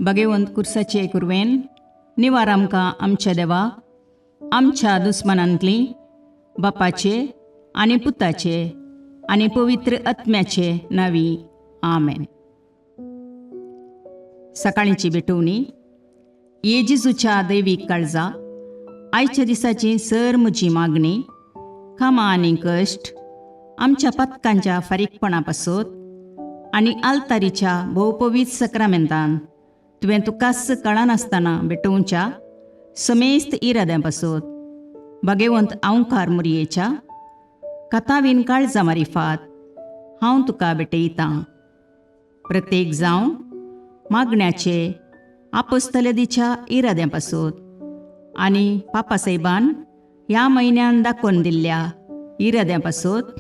भगेवंत कुर्साचे कुरवेन निवार आमकां आमच्या देवा, आमच्या दुस्मानांतली, बापाचे आनी पुताचे आनी पवित्र आत्म्याचे नावी, आमेन. सकाळींची भेटवणी. ये जेजूच्या दैवीक काळजा, आयच्या दिसाची सर म्हजी मागणी, कामां आनी कश्ट, आमच्या पातकांच्या फारीकपणा पासत आनी आल्तारीच्या भोवपवीत सक्रामेंतान तुवें तुकाच कळनासतना भेटोवच्या समेस्त इराद्यां पासत, भगेवंत आंवकार मुरयेच्या कथावीन काळजा मारिफात हांव तुका भेटयतां. प्रत्येक जावं मागण्याचे आपोस्तलेदीच्या इराद्यां पासत आनी पापासाहेबान ह्या म्हयन्यान दाखोवन दिल्ल्या इराद्यां पासत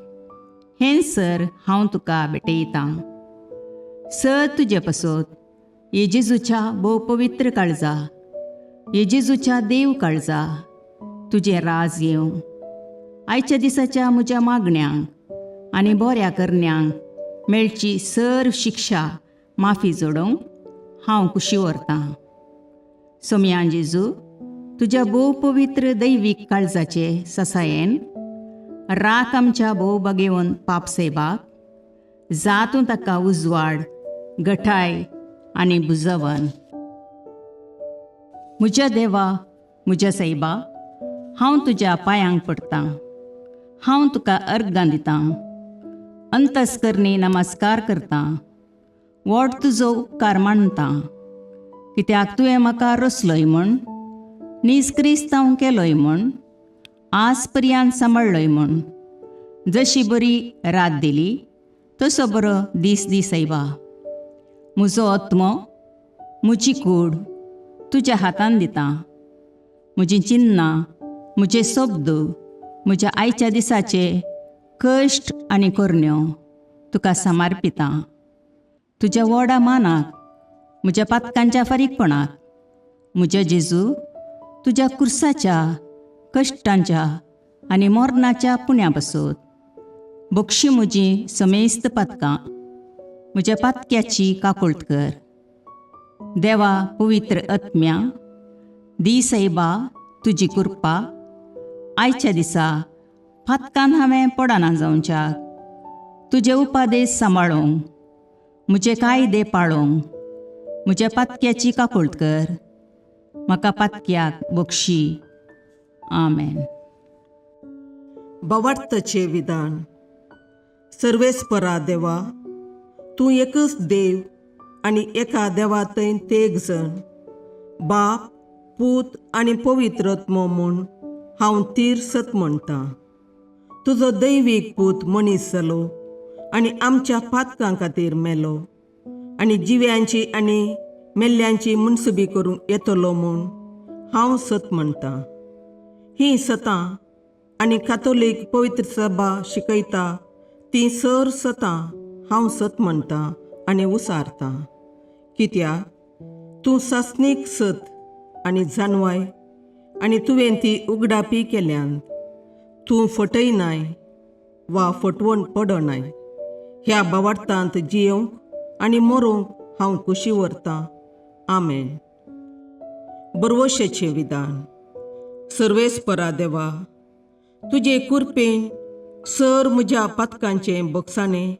हें सर हांव तुका भेटयतां. सर तुजे पासत, ये जेजूच्या भोव पवित्र काळजा, ये जेजूच्या देव काळजा, तुजें राज येवं. आयच्या दिसाच्या म्हज्या मागण्यांक आनी बऱ्या करण्यांक मेळची सर शिक्षा माफी जोडोवंक हांव कुशी व्हरतां. सोमयान जेजू, तुज्या भोव पवित्र दैवीक काळजाचे ससायेन राख आमच्या भोव बगेवन पाप सेबाक, जातूं ताका उजवाड, गठाय आनी बुजवन. म्हज्या देवा, म्हज्या सायबा, हांव तुज्या पांयांक पडटां. हांव तुका अर्गां दितां, अंतस्करणी नमस्कार करतां, व्हड तुजो उपकार मानतां, कित्याक तुवें म्हाका रचलोय म्हूण, नीज क्रिस्तांव केलोय म्हूण, आज पर्यंत सांबाळ्ळोय म्हूण. जशी बरी रात दिली तसो बरो दीस दी सायबा. म्हजो आत्मो, म्हजी कूड तुज्या हातान दितां. म्हजीं चिन्नां, म्हजे शब्द, म्हज्या आयच्या दिसाचे कश्ट आनी करण्यो तुका समर्पितां. तुज्या व्हडा मानाक, म्हज्या पातकांच्या फारीकपणाक, म्हज्या जेजू, तुज्या कुर्साच्या कश्टांच्या आनी मरणाच्या पुण्या पासत बक्षी म्हजी समेस्त पातकां. म्हज्या पातक्याची काकुळट कर. देवा, पवित्र आत्म्या, दी सायबा तुजी कृपा. आयच्या दिसा पातकान हांवें पडना जावच्याक, तुजे उपादेश सांबाळूंक, म्हजे कायदे पाळोवंक म्हज्या पातक्याची काकुळट कर. म्हाका पातक्याक बक्षी. आमेन. भावार्थाचें विधान. सर्वेस्परा देवा, तूं एकच देव आनी एका देवा थंय तेग जण, बाप, पूत आनी पवित्र आत्मो म्हूण हांव तीर सत म्हणटा. तुजो दैवीक पूत मनीस जालो आनी आमच्या पातकां खातीर मेलो आनी जिव्यांची आनी मेल्ल्यांची मुनसुबी करूंक येतलो म्हूण हांव सत म्हणटा. हीं सतां आनी कातोलीक पवित्र सभा शिकयता ती सर सतां हांव सत म्हणटा आनी उसारता, कित्याक तूं सासणीक सत आनी जानवाय आनी तुवें ती उगडापी केल्यान. तूं फटयनाय वा फटवण पडनाय. ह्या भावार्थांत जियोवंक आनी मरोंक हांव कुशी व्हरतां. आमेन. बरवशेचें विधान. सर्वेस्परा देवा, तुजे कुरपेन सर म्हज्या पातकांचें बगसाणें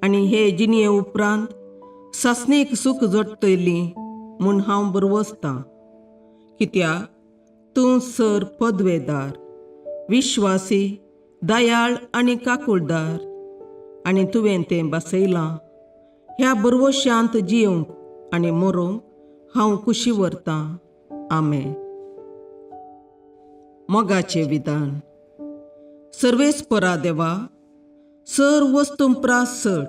आनी हे जिणये उपरांत सासणीक सूख जोडटली म्हूण हांव बरवसतां, कित्याक तूं सर पदवेदार, विश्वासी, दयाळ आनी काकुळदार आनी तुवें तें बसयलां. ह्या बरवशांत जियोवंक आनी मरोंक हांव कुशी व्हरतां. आमेन. मोगाचें विधान. सर्वेस्परा देवा, सर वस्तूं प्रास चड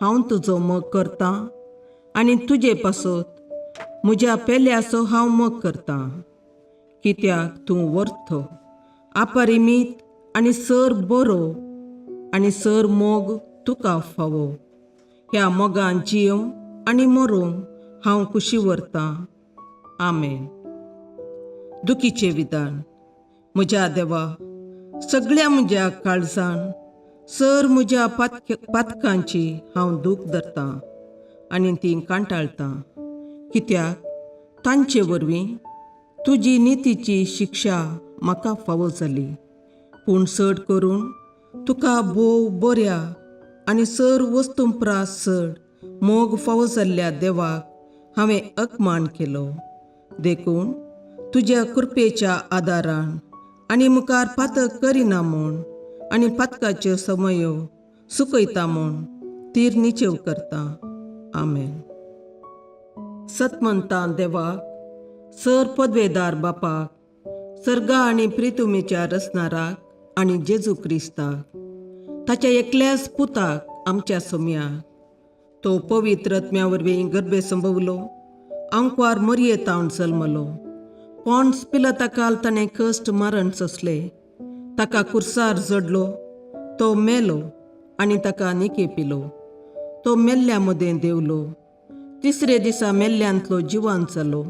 हांव तुजो मोग करतां आनी तुजे पासत म्हज्या पेल्याचो हांव मोग करतां, कित्याक तूं वर्थ, अपरिमीत आनी सर बरो आनी सर मोग तुका फावो. ह्या मोगान जियोवंक आनी मरोंक हांव कुशी व्हरतां. आमेन. दुखीचें विधान. म्हज्या देवा, सगळ्या म्हज्या काळजान सर म्हज्या पातकांची हांव दूख धरतां आनी ती कांटाळटां, कित्याक तांचे वरवीं तुजी नितीची शिक्षा म्हाका फावो जाली. पूण चड करून तुका भोव बऱ्या आनी सर वस्तूं प्रास चड मोग फावो जाल्ल्या देवाक हांवें अपमान केलो. देखून तुज्या कृपेच्या आदारान आनी मुखार पातक करिना म्हूण आनी पातकाच्यो समयो सुकयता म्हूण तीर निचेव करता. आमेन. सतमंता देवाक, सर पदवेदार बापाक, सर्गा आनी प्रितुमेच्या रचणाराक आनी जेजू क्रिस्ताक, ताच्या एकल्याच पुताक आमच्या सोम्याक, तो पवित्र आत्म्या वरवीं गर्भे संभवलो, आंकवार मरये तावन जल्मलो, पॉन्स पिलताकाल ताणें कश्ट मारण सोंसले, ताका कुर्सार जडलो, तो मेलो आनी ताका निके पिलो, तो मेल्ल्या मदें देंवलो, तिसरे दिसा मेल्ल्यांतलो जिवान जालो,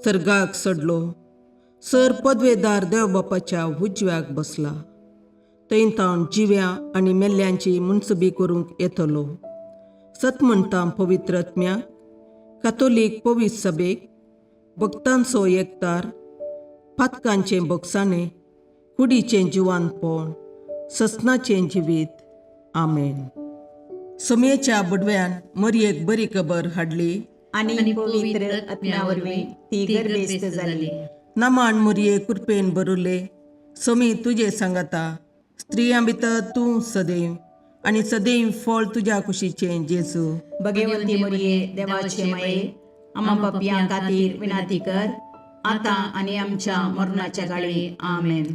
सर्गाक सडलो, सर पदवेदार देवबापाच्या उजव्याक बसला, थंय तावन जिव्या आनी मेल्ल्यांची मुनसबी करूंक येतलो. सत म्हणटा पवित्र आत्म्याक, कातोलीक पवित्र सभेक, भक्तांचो एकतार, पातकांचें भोगसाणें, कुडीचें जिवानपण, ससनाचें जिवीत. आमेन. सोमयेच्या बुडव्यान मरयेक बरी खबर हाडली आनी पवित्र आत्म्या वरवीं ती गर्भेस्त जाली. नमान मुरये कृपेन बरुले, सोमी तुजे सांगाता, स्त्रियां भितर तूं सदैव आनी सदैव फळ तुज्या कुशीचें जेजू. भगवंती मरिये, देवाचे माये, आमा पापयां खातीर विनंती कर, आतां आनी आमच्या मरणाच्या काळी. आमेन.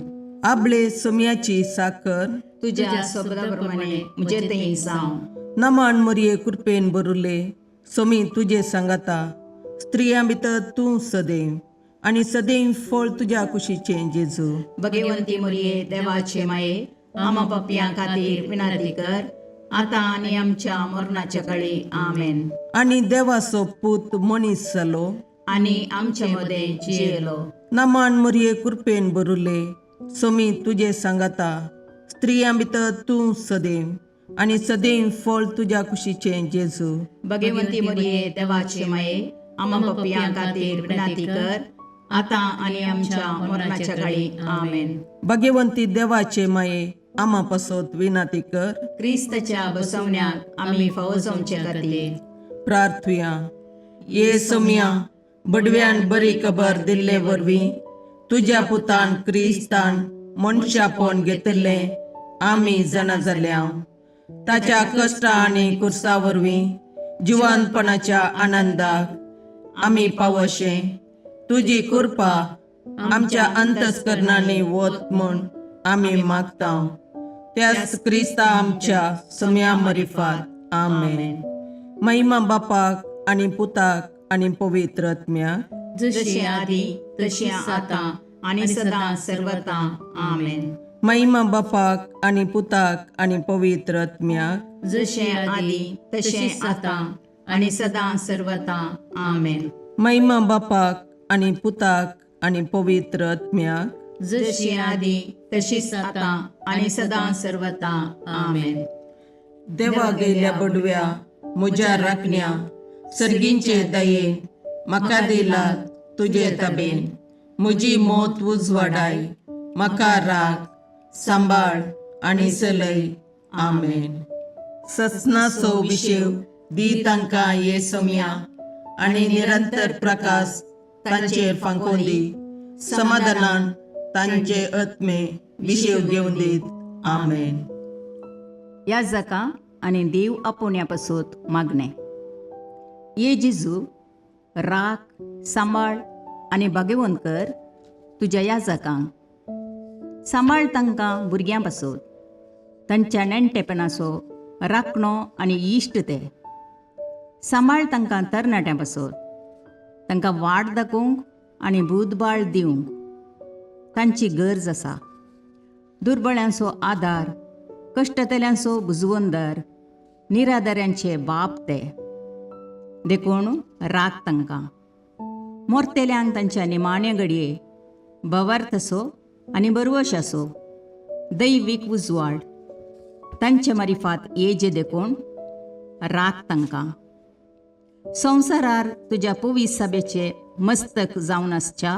आबळे सोमयाची साकर तुज्या शब्दा प्रमाणे म्हजे थंय जावं. नमान मुरये कृपेन बरुले, सोमी तुजे सांगाता, स्त्रियां भितर तूं सदैव आनी सदैव फळ तुज्या कुशीचें जेजू. भगवंती मरिये, देवाचे माये, आमा पापयां खातीर विनंती कर, आतां आनी आमच्या मरणाच्या काळी. आमेन. आनी देवाचो पूत मनीस जालो आनी आमच्या मदें जियेलो. नमान मुरये कृपेन बरुले, सोमी तुजे सांगाता, स्त्रियां भितर तूं सदैव आनी सदैव फळ तुज्या कुशीचें जेजू. भगवंती मरिये, देवाचे माये, आमा पापयां खातीर विनंती कर, आतां आनी आमच्या मरणाच्या काळी. आमेन. भगवंती देवाचे माये, आमा पासत विनंती कर. क्रिस्ताच्या बसवण्याक आमी फावो जावचे खातीर. प्रार्थुया. ये सोम्या, बडव्यान बरी खबर दिल्ले वरवीं तुज्या पुतान क्रिस्तान मनशापण घेतिल्लें आमी जाणा जाल्या. ताच्या कश्टा आनी कुर्सा वरवीं जिवनपणाच्या आनंदाक आमी पावशे तुजी कृपा आमच्या अंतस्करणांनी वत म्हूण आमी मागता, त्याच क्रिस्ता आमच्या सम्या मरिफात. आमेन. महिमा बापाक आनी पुताक आनी पवित्र आत्म्याक, जशी आदी तशी आतां आनी सदां सर्वता. आमेन. महिमा बापाक आनी पुताक आनी पवित्र आत्म्याक, जशें आदी तशें आतां आनी सदां सर्वता. आमेन. महिमा बापाक आनी पुताक आनी पवित्र आत्म्याक, जशी आदी तशीच आतां आनी सदां सर्वता. आमेन. देवा गेल्या बडव्या म्हज्या राखण्या, सर्गींचे दयेन म्हाका दिला तुजे तबेन, म्हजी मोत उजवाडाय, म्हाका राख, सांबाळ आनी चलय. आमेन. ससनाचो विशेव दी तांकां ये सम्या आनी निरंतर प्रकाश तांचेर फांकोवन दी, समाधानान तांचे आत्मे विशेव घेवन दीत. आमेन. ह्या जाका आनी देव आपोवण्या पासत मागणें. ये जेजू, राख, सांबाळ आनी भाग्यवंत कर तुज्या ह्या जाकांक. सांबाळ तांकां भुरग्यां पासत, तांच्या नेणटेपणाचो राखणो आनी इश्ट ते. सांबाळ तांकां तरणाट्यां पासत, तांकां वाट दाखोवंक आनी बुदबाळ दिवंक तांची गरज आसा. दुर्बळ्यांचो आदार, कश्टतल्यांचो बुजवंदर, निराधाऱ्यांचे बाप ते. देखून राख तांकां. मोरतेल्यांक तांच्या निमाण्या घडये भवार्थ आसो आनी बरवश आसो, दैवीक उजवाड तांचे मारिफात येजे, देखून राख तांकां. संवसारार तुज्या पवित्र सभेचे मस्तक जावन आसच्या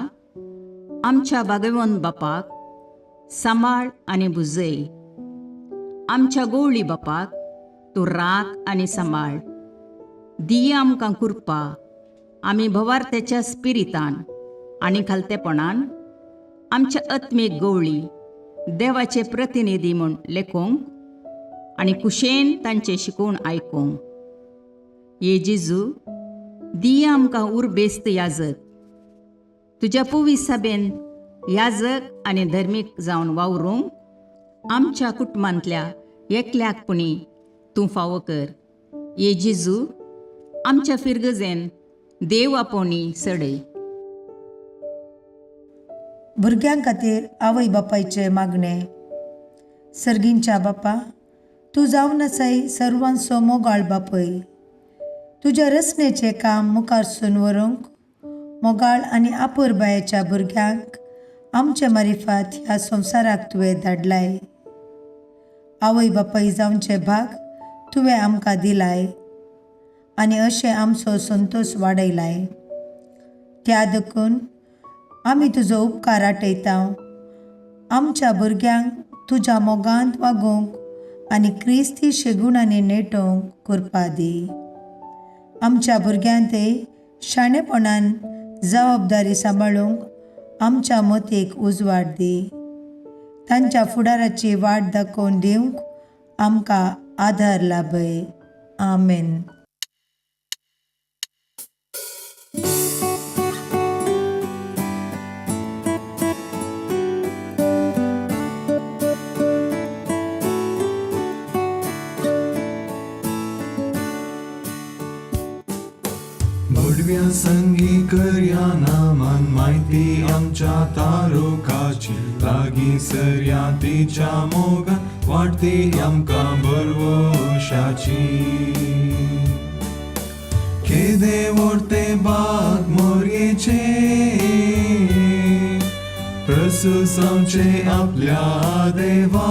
आमच्या भागवंत बापाक सांबाळ आनी भुजय. आमच्या गोवळी बापाक तूं राख आनी सांबाळ. दिया आमकां कृपा आमी भवार्थ्याच्या स्पिरितान आनी खालतेपणान आमच्या आत्मीक गवळी देवाचे प्रतिनिधी म्हूण लेखोंक आनी कुशेन तांचें शिकोवन आयकोंक. ये जेजू, दिया आमकां उर्बेस्त याजक, तुज्या पवित्र सभेन याजक आनी धर्मीक जावन वावरूंक आमच्या कुटुंबांतल्या एकल्याक पुणी तूं फावो कर. ये जेजू, आमच्या फिरगजेन देव आपोवणी सडय. भुरग्यां खातीर आवय बापायचें मागणें. सर्गींच्या बापा, तूं जावन आसाय सर्वांचो मोगाळ बापय. तुज्या रचनेचें काम मुखारसून व्हरूंक मोगाळ आनी आपुरबायेच्या भुरग्यांक आमचे मारिफात ह्या संवसाराक तुवें धाडलाय. आवय बापाय जावचे भाग तुवें आमकां दिलाय आनी अशें आमचो संतोश वाडयलाय. त्या देखून आमी तुजो उपकार आटयता. आमच्या भुरग्यांक तुज्या मोगांत वागोवंक आनी क्रिस्ती शेगुणांनी नेटोवंक कृपा दी. आमच्या भुरग्यांतय शाणेपणान जबाबदारी सांबाळूंक आमच्या मतीक उजवाड दी. तांच्या फुडाराची वाट दाखोवन दिवंक आमकां आदार लाभय. आमेन. भडव्या संगी करया नामान म्हायती आमच्या तारुकाची लागीं सरया तिच्या मोगान वाडटी आमकां बरवशाची. केदे व्हडते बाग मोरयेचे प्रसुसांचे आपल्या देवा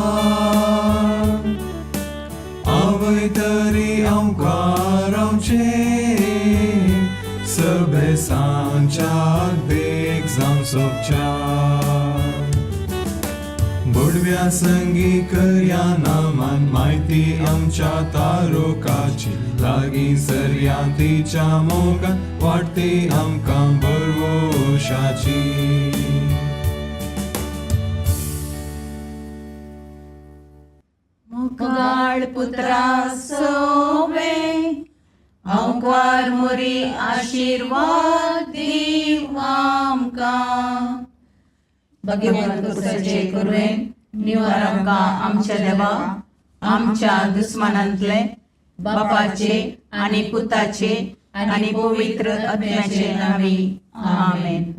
आवय तरी आमकां रावचें सभेसांच्या देख जावं सोबच्या. बुडव्या संगी करया नामान म्हायती आमच्या तारुकाची लागीं सरया तिच्या मोगान वाडटी आमकां बरवशाची. मोगाळ पुत्रा सोवे अंकार मोरी आशिर्वाद दीव आमकां. भगवंत कुसाचे कुरवेन निवार आमकां आमच्या देवा आमच्या दुस्मानांतले बापाचे आनी पुताचे आनी पवित्र आत्म्याचे नांवी. आमेन.